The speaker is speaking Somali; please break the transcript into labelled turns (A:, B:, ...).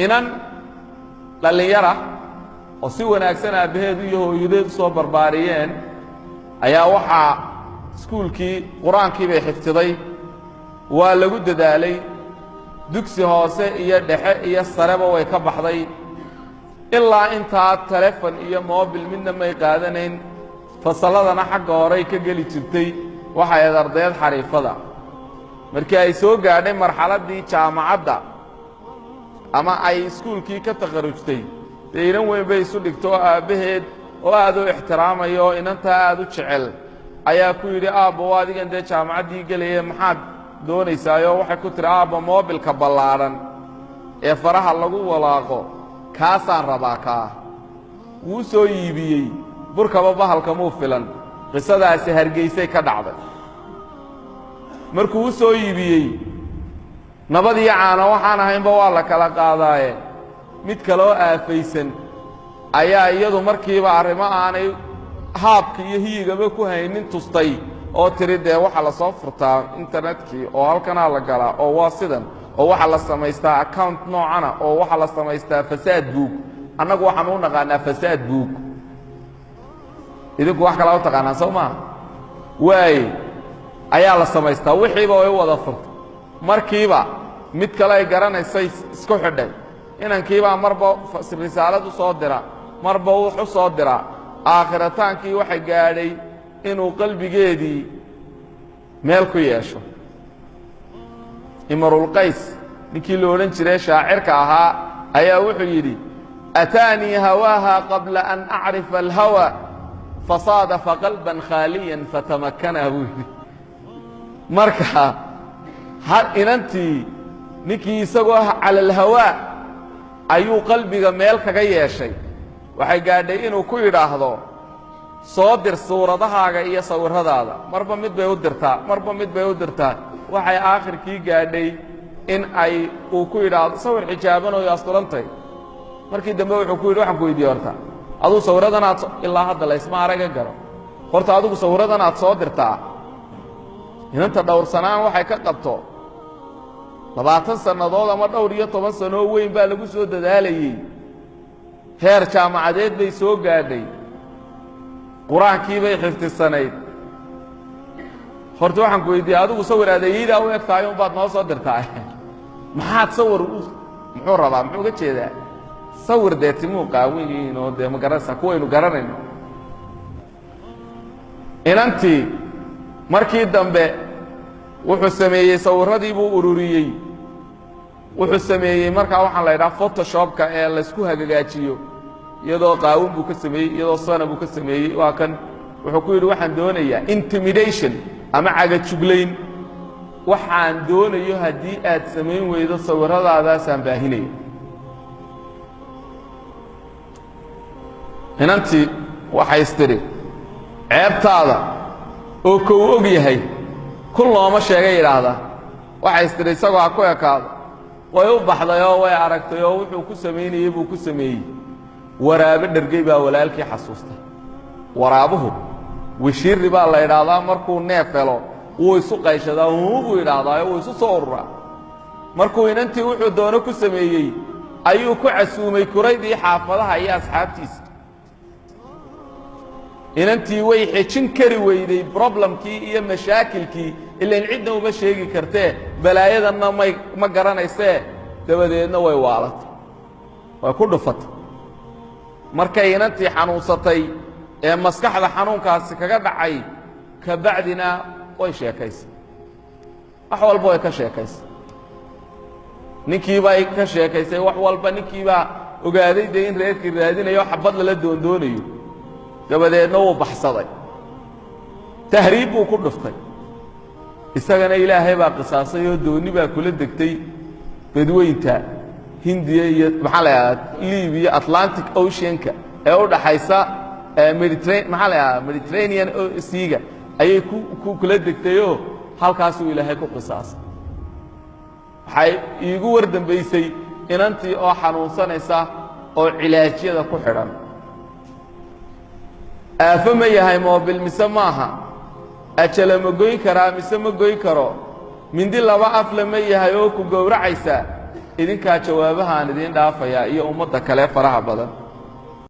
A: Inan dhallinyara oo si wanaagsan aabbaheed iyo hooyadeed u soo barbaariyeen ayaa waxaa iskuulkii qur-aankii bay xifdiday, waa lagu dadaalay, dugsi hoose iyo dhexe iyo sareba way ka baxday. Ilaa intaa telefon iyo mobil midna may qaadanayn, fasalladana xagga horay ka geli jirtay, waxay ahayd ardayd xariifada. Markii ay soo gaadhay marxaladdii jaamacadda ama ay iskuulkii ka takharujtay, dee inan weyn bay isu dhigto oo aabbaheed oo aad u ixtiraamaya oo inantaa aad u jecel ayaa ku yidhi, aabbo adigan dee jaamacaddii gelaya maxaad doonaysaayoo? Waxay ku tihi, aabba moobilka ballaadhan ee faraha lagu walaaqo kaasaan rabaa. Kaa wuu soo iibiyey, burkaba bahalka muu filan. Qisadaasi Hargeysay ka dhacday. Markuu u soo iibiyey, nabad iyo caano waxaan ahaynba waa la kala qaadaaye, mid kaloo aafaysan ayaa iyadu markiiba arrimo aanay haabka iyo hiyigaba ku haynin tustay oo tiri, dee waxaa la soo furtaa internetkii oo halkanaa la galaa oo waa sidan oo waxaa la samaystaa account noocana oo waxaa la samaystaa fasaad boog. Annagu waxaanu u naqaanaa fasaad boog, idinku wax kalaa u taqaanaan soo maaha? Waaye ayaa la samaystaa, wixiiba way u wada furtay. Markiiba mid kale ay garanaysay isku xidhay, inankiibaa marba risaalad u soo dira, marba wax u soo dira. Aakhirataankii waxa gaadhay inuu qalbigeedii meel ku yeesho. Imarulqays ninkii la odhan jiray shaacirka ahaa ayaa wuxuu yidhi, ataanii hawaaha qabla an acrifa alhawa fasaadafa qalban khaaliyan fatamakana, buu yidhi. Marka inantii ninkii isagoo cala alhawaa ayuu qalbiga meel kaga yeeshay. Waxay gaadhay inuu ku yidhaahdo, soo dir suuradahaaga iyo sawirradaada. Marba mid bay u dirtaa, marba mid bay u dirtaa. Waxay aakhirkii gaadhay in ay uu ku yidhaahdo, sawir xijaabanooyo asturantay. Markii dambe wuxuu ku yidhi, waxaan ku weydiiye, horta aduu sawirradan aad ilaa hadda laysma araga garo, horta adigu sawirradan aad soo dirtaa inanta dhowrsanaan waxay ka qabto? 20 sannadood ama dhowr iyo toban sanoo weyn baa lagu soo dadaalayey, heer jaamacadeed bay soo gaadhay, qur-aankii bay xifdisanayd. Horta waxaan ku weydiiyey, adigu sawir adeeyeydaa u eg tahay unbaad noo soo dirtaa, maxaad sawir muxuu rabaa, muxuu uga jeedaa sawir? Dee timuu qaawan yihiin oo dee ma garanaysaa kuwaynu garanayno. Inantii markii dambe wuxuu sameeyey, sawirradii buu ururiyey, wuxuu sameeyey markaa waxaan la idhaha Photoshopka ee laysku hagagaajiyo, iyadoo qaawin buu ka sameeyey, iyadoo sana buu ka sameeyey. Waa kan wuxuu ku yidhi, waxaan doonayaa intimidation ama cagajuglayn, waxaan doonayo haddii aad samayn weydo sawirradaadaasaan baahinaya. Inantii waxay istidhi, ceebtaada oo kow og yahay kun looma sheegay yidhaahdaa. Waxay istidhi, isagoo ha ku ekaado. Way u baxday oo way aragtay oo wuxuu ku samaynayey buu ku sameeyey. Waraabe dhergey baa walaalkii xasuusta. Waraabuhu wishiiri baa la idhaahdaa, markuu neef helo wuu isu qayshadaa, huu buu idhaahdaa, wuu isu soo ururaa. Markuu inantii wuxuu doono ku sameeyey ayuu ku casuumay kuraydii xaafadaha iyo asxaabtiisa. Inantii way xejin kari weyday problemkii iyo mashaakilkii, ilan cidna uma sheegi kartee, balaayadanna may ma garanaysee. Dabadeedna way waalatay, way ku dhufatay. Markay inantii xanuunsatay ee maskaxda xanuunkaasi kaga dhacay ka bacdina way sheekaysay, wax walba way ka sheekaysay, ninkiibay ka sheekaysay wax walba. Ninkiibaa ogaaday dee in reerkii raadinayo, xabad lala doondoonayo. Dabadeedna wuu baxsaday, tahriib buu ku dhuftay. Isagana Ilaahay baa qisaasay oo doonni baa kula degtay badweynta Hindiya iyo maxaa la yidhahdaa Libiya, Atlantic Oceanka ee u dhaxaysa Mediterra, maxaa la yidhahdaa, Mediterranean Seaga ayay ku kula degtayoo halkaasuu Ilaahay ku qisaasay. Waxay iigu war dambaysay inantii oo xanuunsanaysa oo cilaajyada ku xidhan. Aafo ma yahay moobil mise maaha? Ajala ma goyn karaa mise ma goyn karo? Mindi laba afle ma yahay oo ku gowracaysa? Idinkaa jawaabahaan idiin dhaafayaa iyo ummadda kale faraha badan.